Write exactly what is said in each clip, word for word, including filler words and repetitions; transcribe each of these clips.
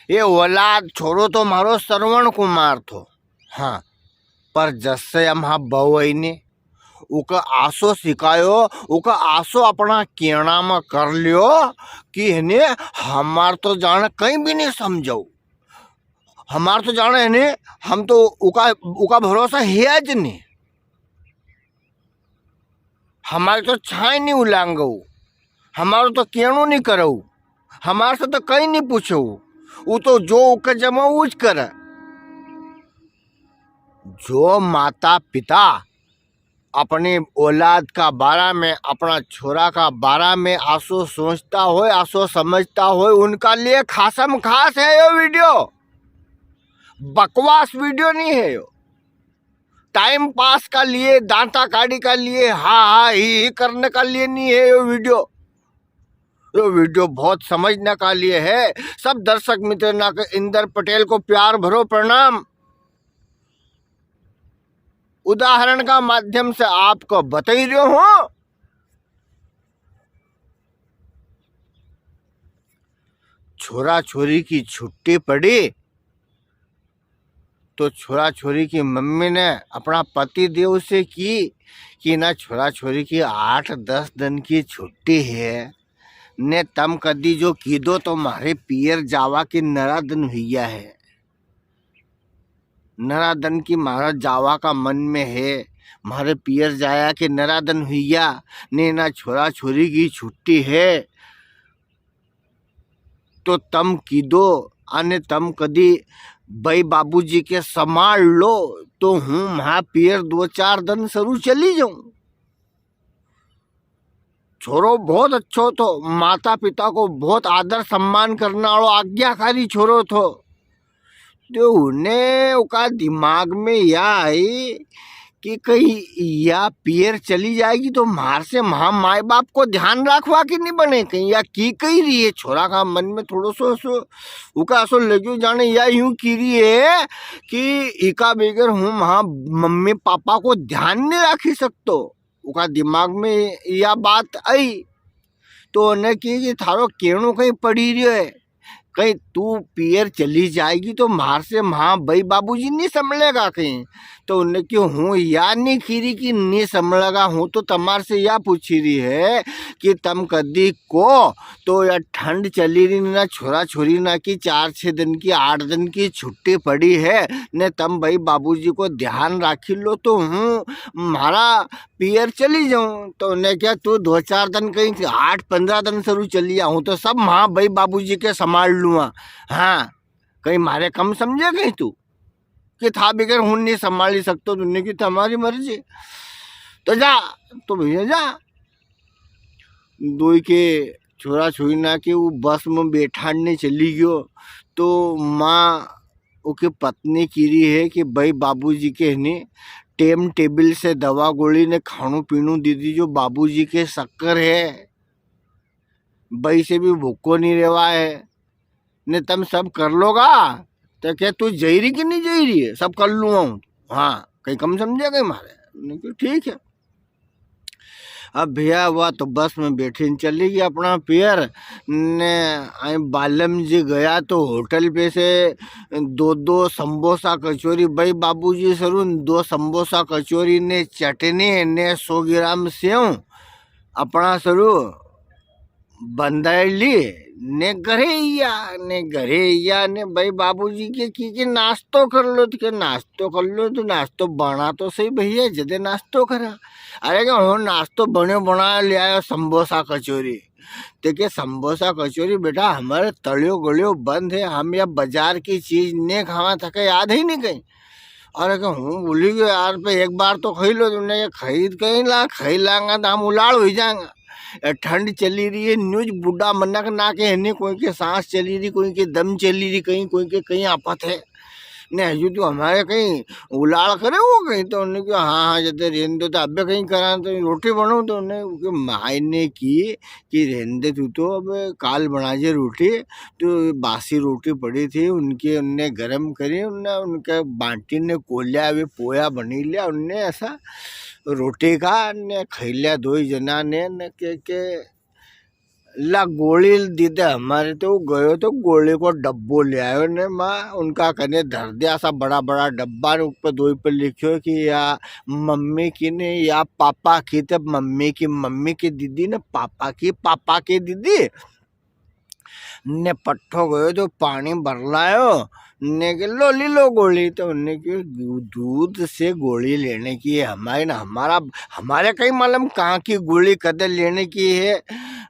ये औलाद छोरो तो म्हारो श्रवण कुमार थो। हाँ, पर जस्से हम हाँ बहू आई ने, उका आसो सिखायो, उका आसो अपना केणा में कर लियो कि हने हमार तो जाने कई भी नी समझो। हमार तो जाने हने, हम तो उका, उका भरोसा है ज नी। हमारे तो छाय नी उलांगो, हमारो तो केणो नी करो, हमारे से तो कई नी पूछो। वो तो जो उके जमा वो ज करे। जो माता पिता अपनी औलाद का बारा में, अपना छोरा का बारा में आसो सोचता होय, आसो समझता होय, उनका लिए खासम खास है यो वीडियो। बकवास वीडियो नी है यो। टाइम पास का लिए, दांता काड़ी का लिए, हा हा ही ही करने का लिए नी है यो वीडियो। यो वीडियो बहुत समझने का लिए है। सब दर्शक मित्र ना के इंदर पटेल को प्यार भरो प्रणाम। उदाहरण का माध्यम से आपको बताई रह्यो हूँ। छोरा छोरी की छुट्टी पड़ी तो छोरा छोरी की मम्मी ने अपना पति देव से की कि ना छोरा छोरी की आठ दस दिन की छुट्टी है, ने तम कदी जो कीदो तो म्हारे पियर जावा की नरा दिन हुई गया है। नरा दिन की म्हारा जावा का मन में है, म्हारे पियर जाया के नरा दिन हुई गया, ने ना छोरा छोरी की छुट्टी है। तो तम कीदो, अने तम कदी बई बाबूजी के संभाल लो, तो हूँ म्हा पियर दो चार दिन सरू चली जाऊं। छोरो बहुत अच्छो थो, माता पिता को बहुत आदर सम्मान करने वालो आज्ञाकारी छोरो थो। तो उन्हें उका दिमाग में या आई कि कहीं या पियर चली जाएगी तो म्हार से म्हा माई बाप को ध्यान रखवा की नी बने, कहीं या की कही रही है। छोरा का मन में थोड़ो सो, सो उका असो लग्यो जाने या यूं की रही है कि इका बगैर हूँ म्हा मम्मी पापा को ध्यान नी राखी सकतो। उका दिमाग में या बात आई तो उन्हें की कि थारो केणो कहीं पड़ी रह्यो है, कहीं तू पियर चली जाएगी तो म्हार से म्हा बई बाबूजी नी संभलेगा कहीं। तो उन्हें क्यों हूँ या नी खीरी कि नी संभलेगा, हूँ तो तमार से या पूछी रही है कि तम कदी को तो या ठंड चली रही ना, छोरा छोरी ना की चार छह दिन की, आठ दिन की छुट्टी पड़ी है ने, तम बई बाबूजी को ध्यान राखी लो। तो हूँ म्हारा पियर चली जाऊं। तो उन्हें क्या, तू दो चार दिन कहीं, आठ पन्द्रह दिन सरू चली जा, हूँ तो सब म्हा बई बाबूजी के संभाल लूंगा। हाँ, कहीं म्हारे कम समझे कहीं तू कि था बगैर हूँ नी संभाली सकतो, तूने की तमारी मर्जी। तो जा, तो भैया जा। दोई के छोरा छोरी ना के वो बस में बैठाड़ने चली गयो। तो माँ उके पत्नी की रही है कि भाई बाबूजी के है ने टेम टेबल से दवा गोली ने खाणू पीणू दे दीजो, बाबूजी के शक्कर है, भाई से भी भूखो नी रेवा है, ने तम सब कर लोगा। तो क्या तू जई रही कि नी जई रही है? सब कर लूँगा हूँ। हाँ, कहीं कम समझे कहीं मारे। मैंने कहा, ठीक है। अब भैया, वा तो बस में बैठी न चली गई अपना पियर ने। आई बालम जी गया तो होटल पे से दो दो समोसा कचौरी, भाई बाबूजी सरू दो समोसा कचौरी ने चटनी ने सौ ग्राम सेव अपना सरू बंदाई ली ने घरे या, ने घरे या ने भाई बाबूजी के की के नाश्तो कर लो, तो के नाश्तो कर लो, तो नाश्तो बना तो सही भैया, जदे नाश्तो करा। अरे के हूँ नाश्तो बण्यो बणायो ले आयो, समोसा कचौरी। ते के समोसा कचौरी बेटा हमारे तळ्यो गळ्यो बंद है, हम या बाजार की चीज ने खावा, थके याद ही नी कहीं। अरे के हूँ भूली गयो यार, पे एक बार तो खाई लो तुमने, ये खाई कहीं ला, खाई लांगा तो हम उलाल हुई जाएंगा। ए, ठंड चली रही है, न्यूज बूढ़ा मनक ना के है नी, कोई के सांस चली रही, कोई के दम चली रही, कहीं कोई के कहीं आफत है। ने हजू तो हमारे कहीं उलाल करे वो कहीं, तो उन्हें कहा, हाँ, हाँ, जदे रेन दो, तो अबे कहीं करा, तो रोटी बनाओ, तो उन्हें उनके मायने की कि रेन दे तू तो, अब काल बना जे रोटी। तो बासी रोटी पड़ी थी, उनके, उनने गरम करी, उनने, उनके बाटी ने कोल्या, वे पोया बनी लिया, उनने ऐसा रोटी का ने खाई लिया दो ही जना ने, ने के, के ला गोली दी दे हमारे। तो वो गयो तो गोली को डब्बो ले आयो ने माँ, उनका कने धर दिया सा बड़ा बड़ा डब्बा, ने ऊपर दो पे लिखियो कि या मम्मी की ने या पापा की, तो मम्मी की मम्मी की दीदी ने पापा की पापा की दीदी। ने पट्ठो गयो तो पानी भर लायो, ने के, "लो, ली लो गोली।" तो उनने के, "दू-, दूध से गोली लेने की है हमारे ना, हमारा, हमारे कई मालूम कहाँ की गोली कदे लेने की है, अ,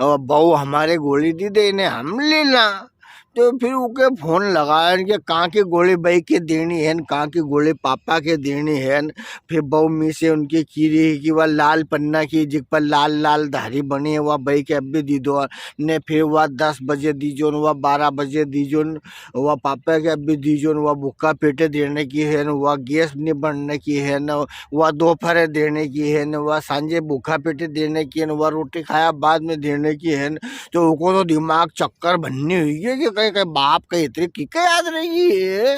बहू हमारे गोली दी दे, इन्हें हम ले ला।" तो फिर उके फोन लगाया, इनके कहाँ की गोली बई के देनी है, कहाँ की गोली पापा के देनी है। फिर बहू मी से उनके की रही कि वह लाल पन्ना की, जिक पर लाल लाल धारी बनी है, वह बई के अभी दी दो। ने फिर वह दस बजे दीजो न, वह बारह बजे दीजो न, वह पापा के अभी दीजो न, वह भूखा पेटे देने की है न, वह गैस नहीं बनने की है न, वह दोपहरे देने की है न, वह सांझे भूखा पेटे देने की है न, वह रोटी खाया बाद में देने की है न। तो उको तो दिमाग चक्कर भन्नी हुई है कि कई, कई बाप कई इतरी की, के याद रही है।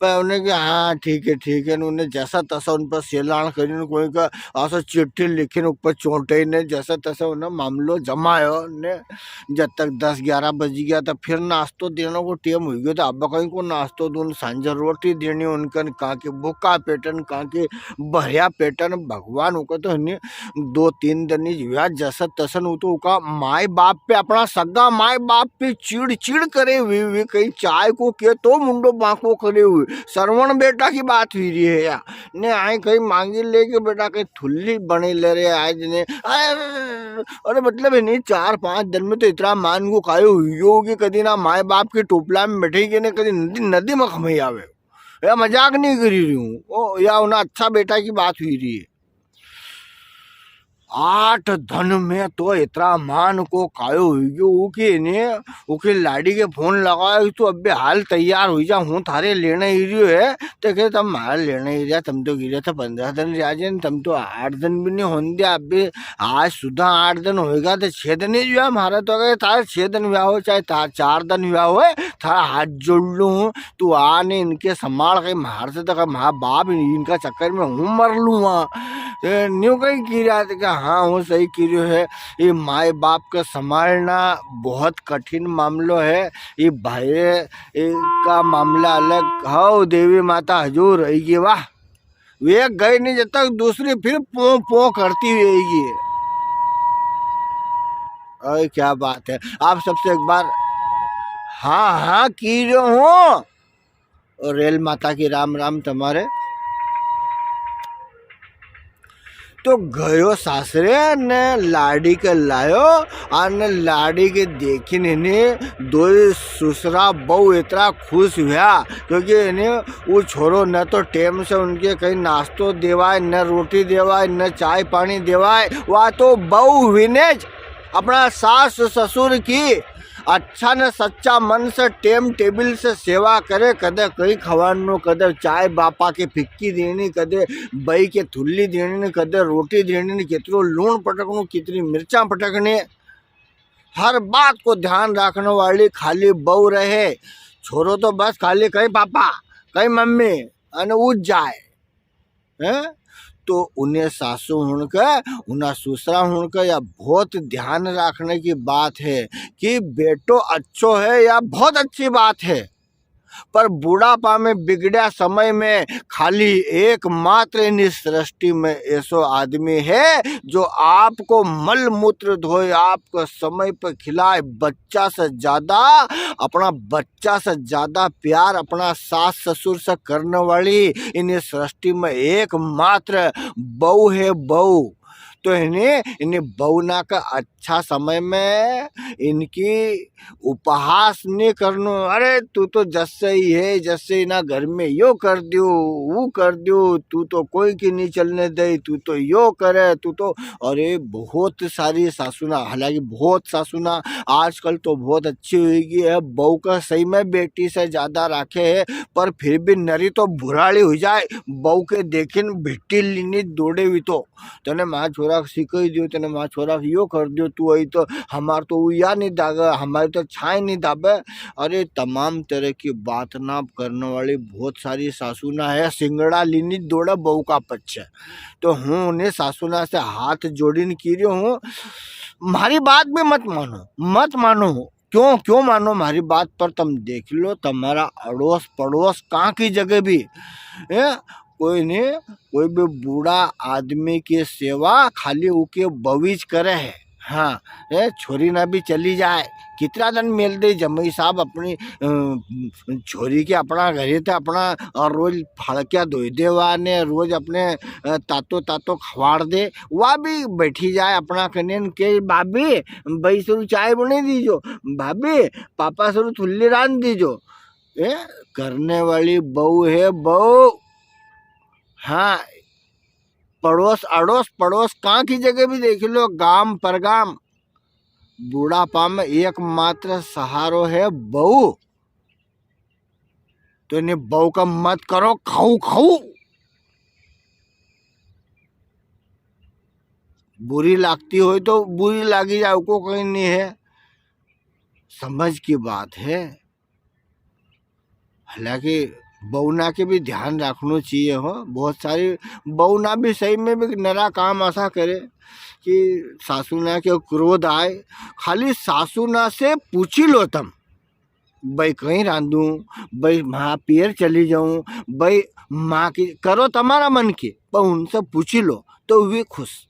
पर उन्हें कि हाँ, ठीक है, ठीक है, उन्हें जैसा तैसा उन पर सेलाण करी न, कोई का ऐसा चिट्ठी लिखी न, ऊपर चोंटे ने जैसा तैसा उन्हें मामलो जमायो ने। जब तक दस ग्यारह बज गया, तो फिर नाश्तो देने को टेम हुई गयो, तो अब कई को नाश्तो दून, सांझे रोटी देनी उनकन, कां के भूखा पेटन, कां के भरिया पेटन। भगवान उको तो हने दो तीन दिन ही हुआ, जसन तसन। वो तो उका माय बाप पे, अपना सगा माय बाप पे चिड़ चिड़ करे हुए, हुए कई चाय को के तो मुंडो बांको करे हुए। श्रवण बेटा की बात हुई रही है या ने आई कई मांगी ले के बेटा कई थुल्ली बने ले रहे आज ने। अरे, अरे मतलब है नहीं, चार पांच दिन में तो इतना मान को कायो हुई हो कि कदी ना माय बाप के टोपला में बैठे के ने कदी नदी, नदी में खमई आवे। या मजाक नहीं करी रही हूँ, ओ या उन्हें अच्छा बेटा की बात हुई रही है। आठ दन में तो इतरा मान को कायो हुई गयो, उके ने, उके लाड़ी के फोन लगायो, "तू अबे हाल तैयार हुई जा, हूँ थारे लेने ही रियो है।" तो कहे, "तम मारे लेने ही रिया, तम तो गिरे थे पन्द्रह दन रिया जे, तम तो आठ दन भी नहीं होन दिया, अबे आज सुधा आठ दन होएगा, तो छह दन ही रिया म्हारा।" तो कहे, "थारे छह दन हुआ हो, चाहे था-, चार दन हुआ हो, थारा हाथ जोड़ लूँ हूँ, तू आ ने इनके संभाल के, म्हार से तो म्हारा बाप इनका चक्कर में हूँ मर लूँगा।" ए, न्यू कई की रिया था कि हाँ, हूँ सही की रियो है। ये माय बाप का संभालना बहुत कठिन मामलो है। ये भाई, ए, का मामला अलग। हाउ देवी माता हजूर रही गई, वाह। वे गई नहीं जब तक दूसरी फिर पों पों करती रहेगी। अरे क्या बात है, आप सबसे एक बार हाँ हाँ की रियो हूँ। और रेल माता की राम राम तमारे। तो गयो सासरे ने लाड़ी के लायो, अने लाड़ी के देखी ने दोई ससुरा बहू इतरा खुश हुआ, क्योंकि इन्हें वो छोरो न तो टेम से उनके कई नाश्तो देवाय, न रोटी देवाय, न चाय पानी देवाय। वा तो बहू हुई ने ज अपना सास ससुर की अच्छा ने सच्चा मन से टेम टेबिल से सेवा करे, कदे कई खवाणो, कदे चाय बापा के फिक्की देनी, कदे बई के थुल्ली देनी ने, कदे रोटी देनी ने, कितरो लूण पटकणो, कितरी मिर्चा पटकनी। हर बात को ध्यान राखणे वाली खाली बहू रहे। छोरो तो बस खाली कई पापा, कई मम्मी, अने उज जाए। हैं? तो उन्हें सासू हुण के, उन्हें ससुरा हुण के, या बहुत ध्यान राखणे की बात है कि बेटो अच्छो है या बहुत अच्छी बात है, पर बुढ़ापा में बिगड़्या समय में खाली एकमात्र इन्हीं सृष्टि में ऐसो आदमी है जो आपको मल मूत्र धोए, आपको समय पर खिलाए, बच्चा से ज्यादा, अपना बच्चा से ज्यादा प्यार अपना सास ससुर से करने वाली इन्हीं सृष्टि में एकमात्र बहू है, बहू। तो इन्हें, इन्हें बहू ना का अच्छा समय में इनकी उपहास नहीं करनो। "अरे, तू तो जस्से ही है, जस्से ही ना घर में यो कर दियो, वो कर दियो, तू तो कोई की नहीं चलने दे, तू तो यो करे, तू तो।" अरे, बहुत सारी सासू ना, हालांकि बहुत सासू ना आजकल तो बहुत अच्छी हुई गई है, बहू का सही में बेटी से ज्यादा राखे है, पर फिर भी नरी तो भुराली हुई जाए, बहू के देखिन भिट्टी लीनी दौड़े हुई तो। तने माँ छोरा छोरा के सिखाई दियो, तने मारा छोरा के यो कर दियो, तू आई तो हमार तो उया नी दागे, हमारी तो छाय नी दाबे। अरे, तमाम तरह की बात ना करने वाली बहुत सारी सासू ना है, सिंगड़ा लीनी दौड़े बहू का पच्छे। तो हूँ उन्हें सासू ना से हाथ जोड़ीन की रह्यो हूँ, म्हारी बात भी मत मानो, मत मानो। क्यों, क्यों मानो म्हारी बात? पर तम देख लो, तमारा अड़ोस पड़ोस कां की जगह भी, हैं, कोई ने, कोई भी बूढ़ा आदमी की सेवा खाली उके बवीज करे है। हाँ, ए, छोरी ना भी चली जाए, कितना दन मेल दे जमई साहब अपनी, अ, छोरी के अपना घरे थे, अपना, अ, रोज फाड़क्या धोई देवा ने रोज अपने, अ, तातो तातो खवाड़ दे, वा भी बैठी जाए अपना कने न के, "भाभी, बई सरू चाय बने दीजो, भाभी, पापा सरू थुल्ली रांध दीजो।" ए, करने वाली बहू है बहू। हाँ, पड़ोस, अड़ोस, पड़ोस, कां की जगह भी देख लो, गाम परगाम, बुढ़ापा में एकमात्र सहारो है बहू। तो इन्हें बहू का मत करो खाऊ खाऊ। बुरी लागती होय तो बुरी लागी जाए, उको कई नी है, समझ की बात है। हालांकि बहू ना के भी ध्यान राखनो चइजे हो। बहुत सारी बहू ना भी सही में भी नरा काम असा करे कि सासू ना के क्रोध आए। खाली सासू ना से पूछी लो तम, "बई कई रांधूं, बई मां पियर चली जाऊं, बई मां की करो तमारा मन की, पर उनसे पूछी लो तो वे खुश।"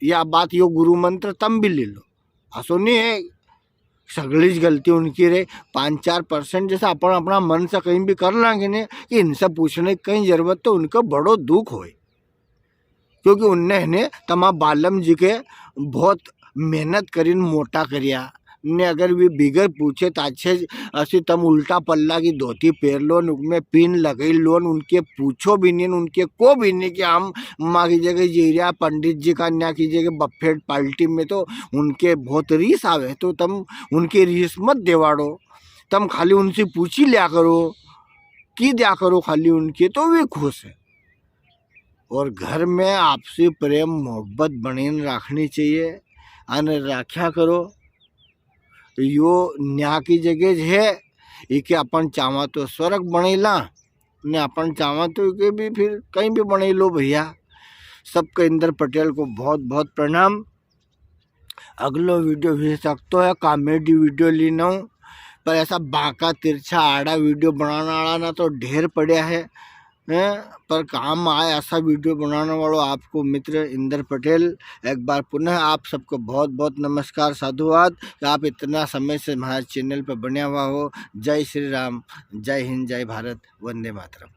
या बात, यो गुरु मंत्र तम भी ले लो। असो नी है, सगळी ज गलती उनकी रे। पाँच चार percent जैसे अपन अपना मन से कई भी कर लांगे ने, कि इनसे पूछने की कई जरूरत, तो उनको बड़ो दुख होय। क्योंकि उनने ने तमा बालम जी के बहुत मेहनत करीन मोटा करिया ने, अगर वे बिगर पूछे ताछे ज असी तम उल्टा पल्ला की धोती पेर लो न, उनमें पिन लगई लो न, उनके पूछो भी नी, उनके को भी नी कि हम मां की जगह जी रिया पंडित जी का न्या की जगह buffet party में, तो उनके बहुत रीस आवे, तो तम उनके रीस मत देवाड़ो, तम खाली उनसे पूछी लिया करो, की दिया करो खाली उनके, तो वे खुश है। और घर में आपसी प्रेम मोहब्बत बणीन राखनी चाहिए, अने राख्या करो। यो न्या की जगह ज है, इके अपन चाहवा तो स्वर्ग बणई ला, ने अपन चाहवा तो इके भी फिर कई भी बणई लो भैया। सबके इंदर पटेल को बहुत बहुत प्रणाम। अगलो video हो सकतो है comedy video लीन आऊं, पर ऐसा बांका तिरछा आड़ा video बनाने वाला ना तो ढेर पड़या है, हैं? पर काम आए ऐसा video बनाने वालो आपको मित्र इंदर पटेल। एक बार पुनः आप सबको बहुत बहुत नमस्कार, साधुवाद कि आप इतना समय से हमारे channel पर बने हुआ हो। जय श्री राम, जय हिंद, जय भारत, वंदे मातरम।